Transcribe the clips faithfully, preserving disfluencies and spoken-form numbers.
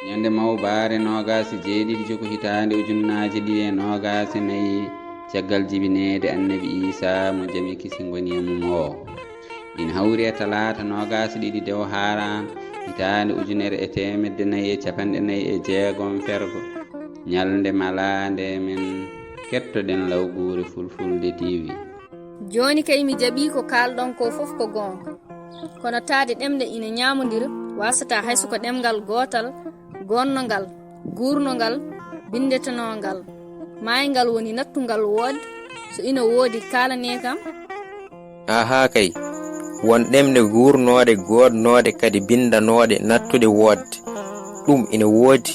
Ñande mawbaare noogaas e jeeɗiɗi joko hitaande ujunnaaje ɗiɗi e noogaas e nayi, caggal jibineede Annabi Iisaa mo jam e kisi ngoni e mum oo, ina hawri e talaata noogaas e ɗiɗi Dewhaaraan hitaande ujunere e teemedde nayi e capanɗe nayi e jeegom fergo, ñalnde malaande men. Kettoɗen Lawguure Fulfulde T V. Jooni kay mi jaɓii ko kaalɗon koo fof ko goonga. Kono taade ɗemɗe ina ñaamondira, waasataa hay so ko ɗemngal gootal, gonnongal, guurnongal, binndetenongal. Maayngal woni nattungal woodde, so ina woodi kaalanee kam. Ahaa kay, won ɗemɗe guurnooɗe, goodnooɗe, kadi binndanooɗe, nattuɗe woodde. Ɗum ina woodi.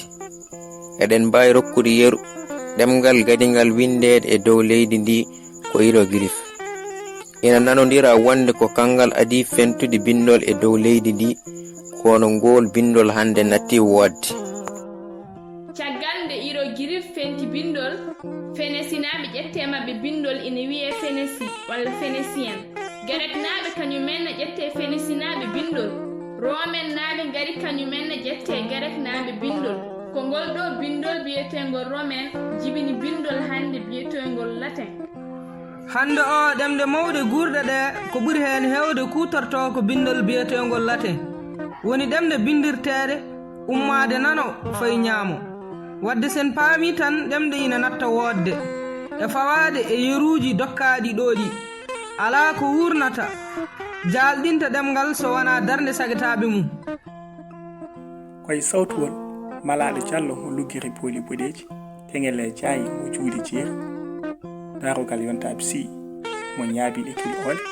Eɗen mbaawi rokkude yeru ɗemngal gadingal winndeede e dow leydi ndi ko hiéroglyphe. Ina nanondira wonde ko kanngal adii fentude binndol e dow leydi ndi, kono ngool binndol hannde nattii woodde. Caggal nde hiéroglyphe fenti binndol, Fenesinaaɓe ƴetti e maɓɓe binndol ina wiyee Fenesi walla Phénicien. Gereknaaɓe kañumen ne ƴetti e Fenesinaaɓe binndol. Roomennaaɓe ngari kañumen ne ƴetti e Gereknaaɓe binndol. Ko ngol ɗoo binndol biyeteengol Romen jibini binndol hannde biyeteengol Laten. Hannde oo, ɗemɗe mawɗe guurɗe ɗee, ko ɓuri heen heewde kuutortoo ko binndol biyeteengol Laten. Woni ɗemɗe binndirteeɗe ummaade nano fayi ñaamo. Waɗde sen paamii tan ɗemɗe ina natta woodde e fawaade e yeruuji dokkaaɗi ɗoo ɗi. Alaa ko wuurnata, jaalɗinta ɗemngal so wonaa darnde sagetaaɓe mum. Ko e sawtuwol Malaaɗo Jallo mo Luggere Booli Boɗeeji, Teŋele Jaayi mo Juuli Jeeri, Daarogal Yontaaɓe Sii mo Ñaabiiɗe Tuli Oole,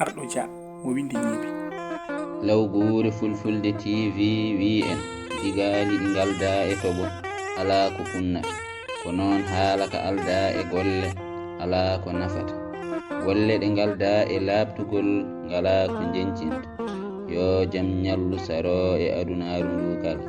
Arɗo Jah mo Winndi Ñiibi. Lawguure Fulfulde T V wii en, digaali ɗi ngaldaa e toɓo, alaa ko funnata. Ko noon haala ka aldaa e golle, alaa ko nafata. Golle ɗe ngaldaa e laaɓtugol, ngalaa ko njeñcinta. Yoo jam ñallu saroo e adunaaru nduu kala.